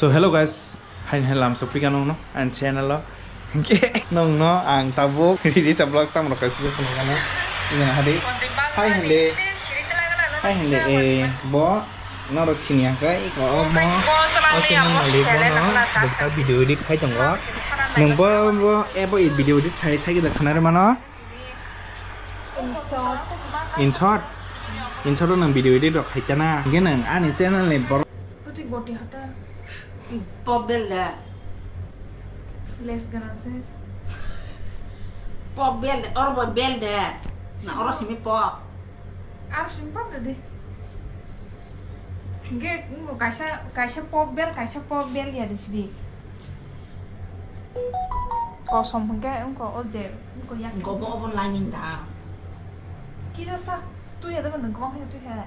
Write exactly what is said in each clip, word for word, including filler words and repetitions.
So hello guys, haini hai lam sopika nongno ang channel o. Hingke nongno ang tabuk Riri sa vlogs tam rok kaisa phunukgano. Ino hadi. Hai hande. Hai hande, eh, bo norok sini hingke iko omo. O channel malik bono bwsa video edit khai tongo. Nung bo, bo, eh, bo video edit khai sai gida khanare mano. In short, in short nang video edit rok khai kana. Hingke nang ani channel ni borok. Putih goti hata. Pop bel de. Less ganam se. Pop bel de, or bo bel de. Na oro simi pop. Ar simi pop de di. Hingke ngo kaisa, kaisa pop bel, kaisa pop bel ya de sidi. Kosom hingke ngo o je, ngo ya. Gobo obo lining da. Kisa sak tu ya de nang kong tu ya.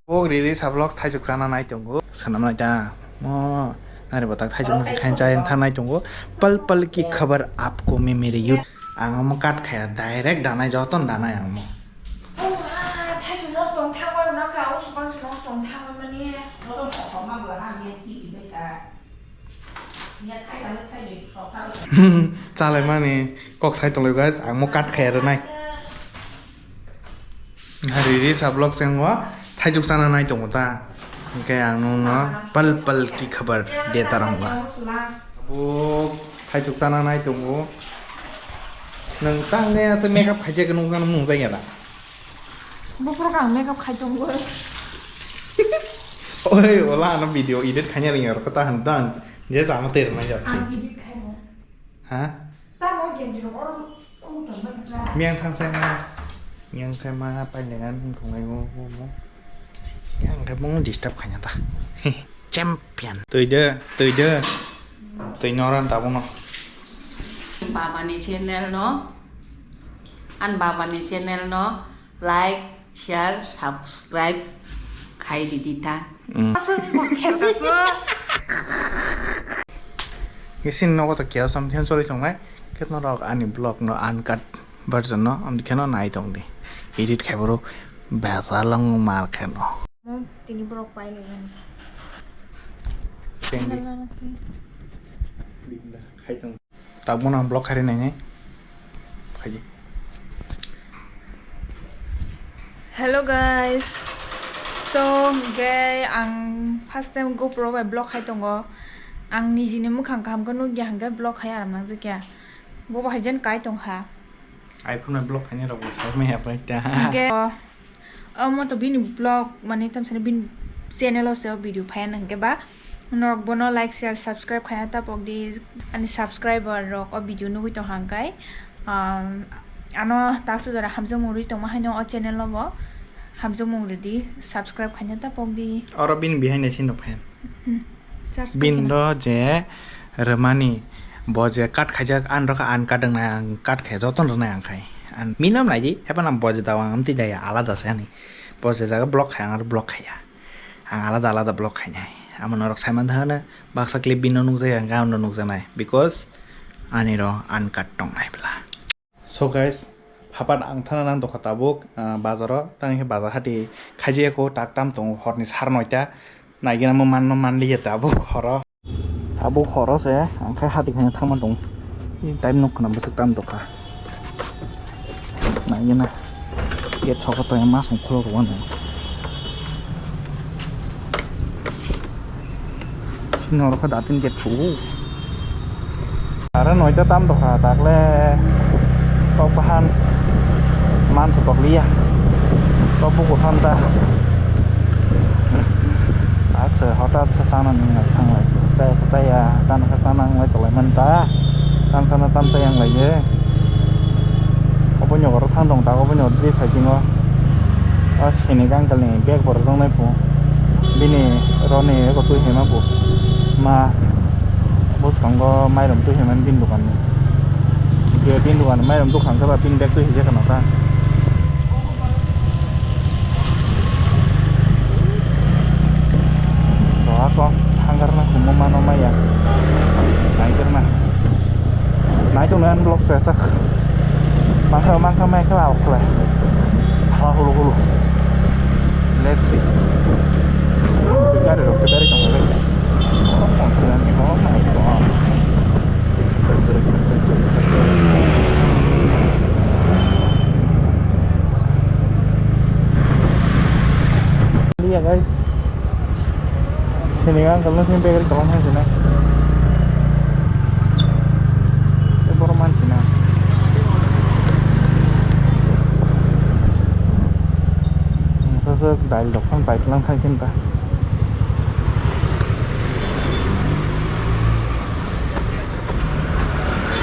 Bo Riri sa vlogs thaichuk chana nai tongo. Swnam nai ta. Mo nari batak thaichuk nang khain chai tha nai tongo. Pal pal ki khabar aapko mein mere youth. Ang mo cut khaya direct danai joton danai ang mo. Thaichuk nos tong thangoi no ka o sukang si nos tong thangoi mani. Chalaimani kok sai tonglaio guys, ang mo cut khai rwnai. Riri sa vlog se wngmo thaichuk chana nai tongo ta. Hingke ang nungno pal pal ki khabar de tarong ba. Bo thaichuk chana nai tongo. Nung tang ne ate makeup khaijak nung jana nung jaya da. Buphuru kang makeup khai tongo. Oi, ola ano video edit khaina ringa rok ta han dan. Je sama ter na jat. Ang edit khai mo. Ha? Ta mo gen jiro oro ku tong ba kha. Miang thang sai ma. Miang sai ma pai lengan thung thung nai mo mo. Yang khe mo disturb khaina ta. Champion. Twi de, twi de. Twi noran tabuno. Babani channel no. An babani channel no. Like, share, subscribe khai ridi ta. Mm. Aswk bo kher kasu. Isin nogo to kya sam thian choli tongnai. Ketno rok ani vlog no uncut version no am kheno nai tong di. Edit khai boro besa long mar kheno. Mo tini borok pai lai ani. Thank you. Khai tong. Tabuk no ang vlog khairi nainai. Khaidi. Hello guys. So, hwnkhe ang first time GoPro bai vlog khai tongo. Ang nijini mwkhang kaham khe nukya hwnkhe vlog khai aram nangjakya. Bo bahai jen kai tongkha. iPhone bai vlog khainai rok bo sai maya pai ta. Hwnkhe, omo to bini vlog, mane, tamsani bini channel o se o video phaiya nang khe ba. Norok bono like, share, subscribe khaina tapok di. Ani subscriber rok o video nugui tong hang kai. Um, ano taksa jora hamjakmung rwi tongma haino o channel o bo. Hamjakmung ridi, subscribe khaina tapok di. Oro bini behind ni sini phai. Hmm. Search Bin khaina. Ro je rwmani, bo je cut khaijak, an ro kha an cut wngnai, ang cut khai jotono rwnai ang khai. An minam nai di, hepan ang bo je dawa ang amtwi daya alada se ani. Bo je jaga block khai, ang aro block khaiya. Ang alada alada block khainai. Amo norok saiman thangna, baksa clip bino nukjak, ang gaon no nukjaknai. Because ani ro uncut tongnai bla. So guys, hapan ang thana nang dokha tabuk, ah, bazaro, tang khe bazar hati khaijaya ko tak tam tongo horni sar noita. Naigina mo manno manliya tabuk horo. Tabuk horo se, ang khe hati khaina thangma tong. I time nok khna bwswk tam dokha. Naigina. Gate sokha tong ma song khulok rwani. Norok khe datin gate sugo. Aro noita tam dokha, dakle tok bahan man se tokliya. Tok buku tham ta. Acha, hotat se chana nung nai thang lai se. Chaya khe chaya, chana khe chana wng lai tolai man ta. Tam sana tam chaya wng lai ye. Obo nyogoro thang tong ta, obo nyogoro bridge hai singo. O sini gang kali bag borok jong nai phu. Bini roni eko twi hai ma phu. Ma bwskango mairum twi hai mani bini dokan ni. Je bini dokan ni mairum dokan khe ba bini bag twi hai je khana ta. Rohakon hangar na humo mano maya. Naitor na. Naitor na block se sak. Mangkha mangkha mai khala okhle. Hala hulu hulu. Let's see. Gari rok se beri tong. Ini uncle no sini bakery tolong hai sini. Ini baru manci na. Sasa dail dokan baik lang khai cinta.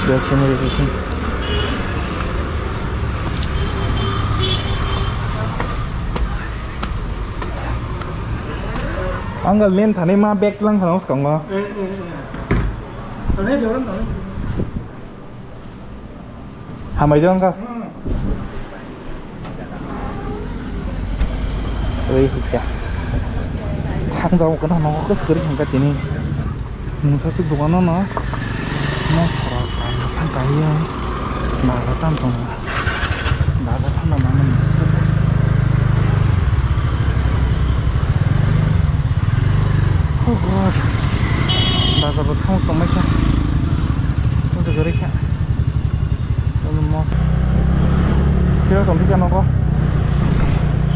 Dia sini di sini. Uncle, nin thani ma bag lang khana swkango. Eh, eh, eh. Thani de, thani de. Hambai de, uncle. Hmm. Oi, hukya. Thang jao kana no ko kori hangka tini. Mungsa si dukano no. Mo sara kan kan kaya. Naga tam tong. Bazar thangna mano. Oh God. Bazar bo thang tongmai kha. Tong tong gari kha. Tong mo. Kira tong phika nogo.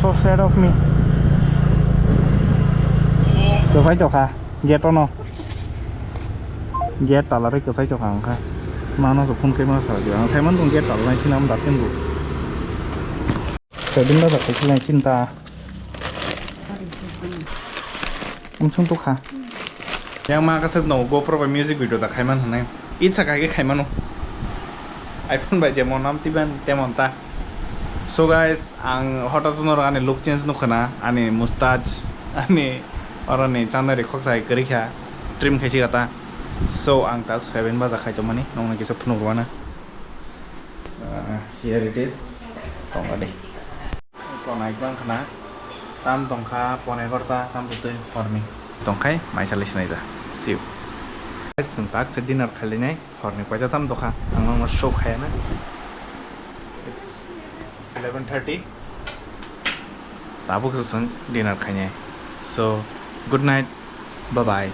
So sad of me. Tong phai tong kha. Gate ono. Gate tala rwi kwchai tongkha wngkha. Mano se phone khe mano salai di. Ang saiman tong gate tala nai sinam da tin bu. Sedin da da khe lai sin ta. Umsung tukha. Yang ma kasek no GoPro bai music video da khaiman hwnwi. Itsa khai khe khaimano. iPhone bai jemon nam tiban temon ta. So guys, ang hota suno ani look change nukha na, ani mustache, ani oroni chanai ri khok sai kwrwi kha, trim khai si kata. So ang tak soyabin baja khai tongmani, nongni kisa phunuk rwana. Ah, here it is. Tongmani. Tonai bang khna. Tam tongkha pon egarta, tam butui horni. Tongkhai mai salai sinai da. See you. Guys, chwng tak se dinner khailainai. Horni paida tam dokha, ang nokno show khaya na. Eleven thirty. Tabuk se chwng dinner khainai. So, good night. Bye bye.